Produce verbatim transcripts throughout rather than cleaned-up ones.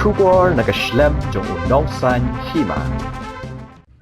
Khubor na ka shlem jong u nongsan hima.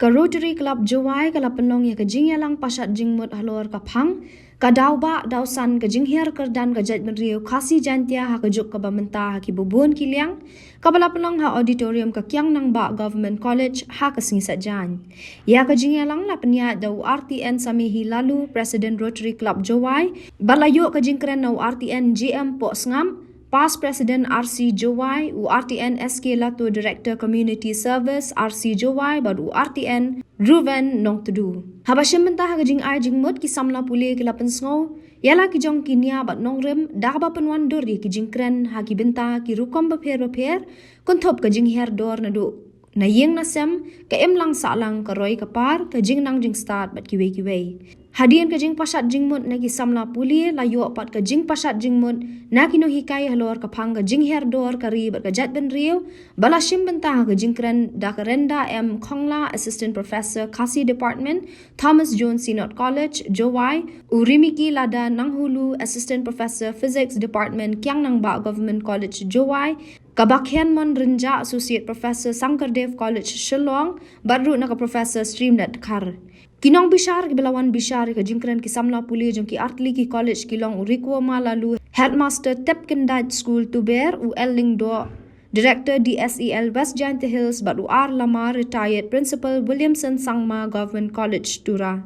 Ka Rotary Club Jowai ka la pynlong ïa ka jingïalang pashat jingmut halor ka phang ka daw bah daw san ka jinghiar kyrdan ka jaitbynriew Khasi Jaintia ha ka juk kaba mynta ha ki bubun ki liang, kaba la pynlong ha auditorium ka Kiang Nangbah Government College ha ka sngi Saitjaiñ. Ïa ka jingïalang la pynïaid da u R T N Samehi Lalu, President Rotary Club Jowai, bad la ïoh ka jingkren na u R T N J M Pohsngap, Past President R C Jowai, u R T N S K Lato, Director Community Service R C Jowai, bad u R T N Ruven Nongtdu. Haba shim bynta ha ka jingai jingmut, ki samla pule ki la pynsngew ïa la ki jong ki nia bad nongrim da kaba pynwandur ïa ki jingkren ha ki bynta ki rukom bapher bapher, kynthup ka jinghiar dor naduh na ïing na sem, ka imlang sahlang, ka roi ka par, ka jingnang jingstad bad kiwei kiwei. Hadien ka jingpashat jingmut na ki samla pule, la ïoh pat ka jingpashat jingmut na ki nonghikai halor ka phang ka jinghiar dor ka ri bad ka jaitbynriew, ba la shim bynta ha ka jingkren da ka Renda M Khongla, Assistant Professor, Khasi Department, Thomas Jones Synod College, Jowai, u Rimiki Lada Nanghulu, Assistant Professor, Physics Department, Kiang Nangbah Government College, Jowai, ka Bakhianmon Rynjah, Associate Professor, Sankardev College, Shillong, bad ruh na ka Professor Streamlet Dkhar. Ki nongbishar kiba la wan bishar ïa ka jingkren ki samla pule jong ki artylli ki college ki long u Rikuoma Lalu, Headmaster Tepkyndait School Tuber, u L Lyngdoh, Director D S E L West Jaintia Hills, bad u R Lamar, Retired Principal, Williamson Sangma Government College, Tura.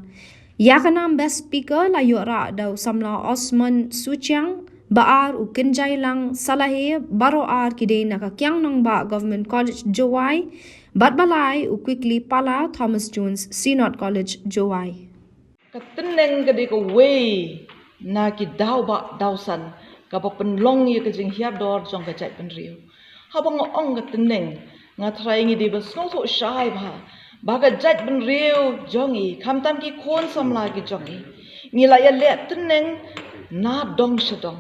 Ïa ka nam Best Speaker la ïoh rah da u samla Osmond Suchiang, ba ar u Kynjailang Salahe, baroh ar ki dei na ka Kiang Nangbah Government College, Jowai, bad ba lai u Quickly Pala, Thomas Jones Synod College, Jowai. Ka tneng ka dei kawei na ki daw bah daw san kaba pynlong ïa ka jinghiar dor jong ka jaitbynriew. Haba nga ong ka tneng, nga tharai ngi dei ban sngewthuh shai bha ba ka jaitbynriew jong ngi, khamtam ki khun samla ki jong ngi, ngi la ïaleh tneng na dong sha dong.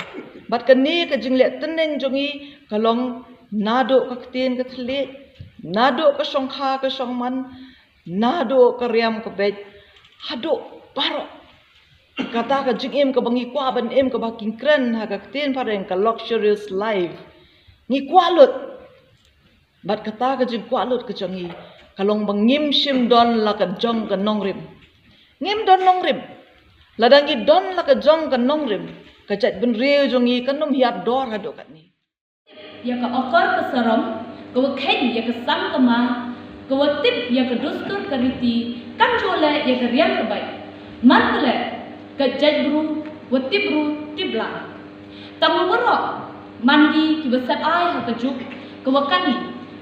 Bad kane ka jingleh tneng jong ngi ka long naduh ka ktien ka thylliej, naduh ka shongkha ka shongman, naduh ka riam ka beit, haduh baroh kata ka jingim kaba ngi kwah ban im, kaba ki kren ha ka ktien phareng ka luxurious life. Ngi kwah lut. Bad kata ka jingkwah lut ka jong ngi ka long ba ngim shym don la ka jong ka nongrim. Ngim don nongrim. Lada ngi don la ka jong ka nongrim, ka jaitbynriew jong ngi kan ym hiar dor haduh katne. Ïa ka okor ka sarong, ka wa kheiñ ïa ka sang ka ma, ka wa tip ïa ka dustur ka riti, kam ju leh ïa ka riam ka beit. Man ka leh ka jaitbru wa tip bru tip lang. Tang wa waroh man ngi ki wa set ai ha ka juk ka wa kani,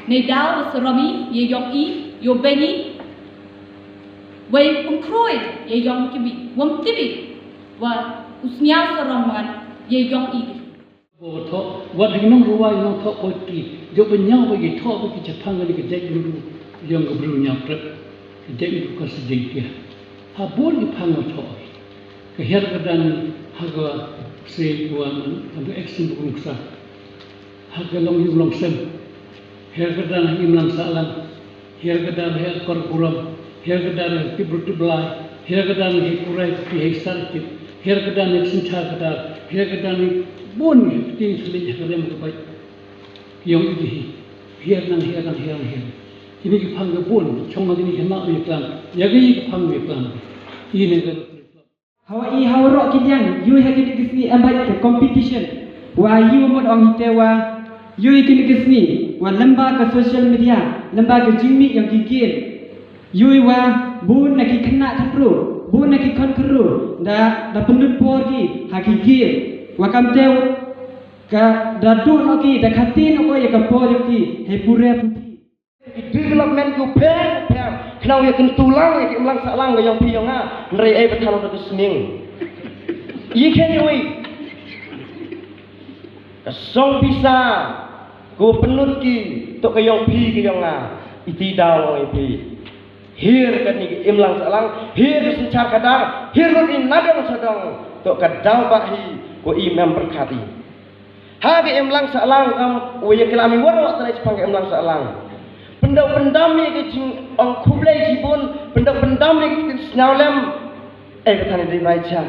neidaw wa sarong i ïa ïong i, ïoh beiñ i, wei um khroi ïa ïong ki bi, wam tibi wa u sñiaw sarong man ïa ïong i. Ba thoh, wat dei nong ruwai nong thoh poetry, jop ba ñiaw ba ki thoh ba ki chaphang ka dei ka jaitbynriew, ïong ka briew ñiaw prep, ka jaitbynriew ka sa jaitia. Ha bun ki phang ba thoh. Ka hiar ka dan ha ka se wa man, ha ka action ba kung sa. Ha ka long ïung long sem. Hiar ka dan ha imlang sahlang. Hiar ka dan ha akor burom, hiar ka dan ha tibru tiblai, hiar ka dan ha kurai ki ha sar tip, hiar ka dan ha synchar ka dan, hiar ka dan ha bun ki ti sli ha ka rem ka bai. Ïong i hi, hiar nang hiar nang hiar nang hiar. Kini ki phang ka bun, chong ma kini ki na ïa klam, ïa ki phang ïa klam. Ini ka Hawa i hawa roh ki liang, ïohi ha kine ki sngi em bad ka competition. Wa ïohi mut ong hite wa ïohi kine ki sngi wa lymba ka social media, lymba ka jingmih ïong ki game. Ïohi wa bun na ki khynnah khynru, bun na ki khon khynru da, da pynlut por ki ha ki game. Wa kam te ka da duh noh ki, da khatin noh ko ïa ka por ïong ki hei pure puthi. Ki development ki u pher pher khnang ïa kyntu lang ïa ka imlang sahlang ka ïong phi ïong nga. Hynrei ei ba than da ka sning. Ïa khein ïa ui ka song pisa ko pynlut ki to ka ïong phi ka ïong nga. Iti daw ïa phi. Hiar ka ni ka imlang sahlang, hiar ka synchar ka dar, hiar lut i nadong sadong to ka daw ba hi ko i mem pyrkhat i. Ha ka imlang sahlang kam u ïa klam i waroh trai chapang ka imlang sahlang. Pyndap pyndam ïa ka jingong khublei jibun, pyndap pyndam ïa ka ktien sñiawlem. Eh, ka than i dei bai jam.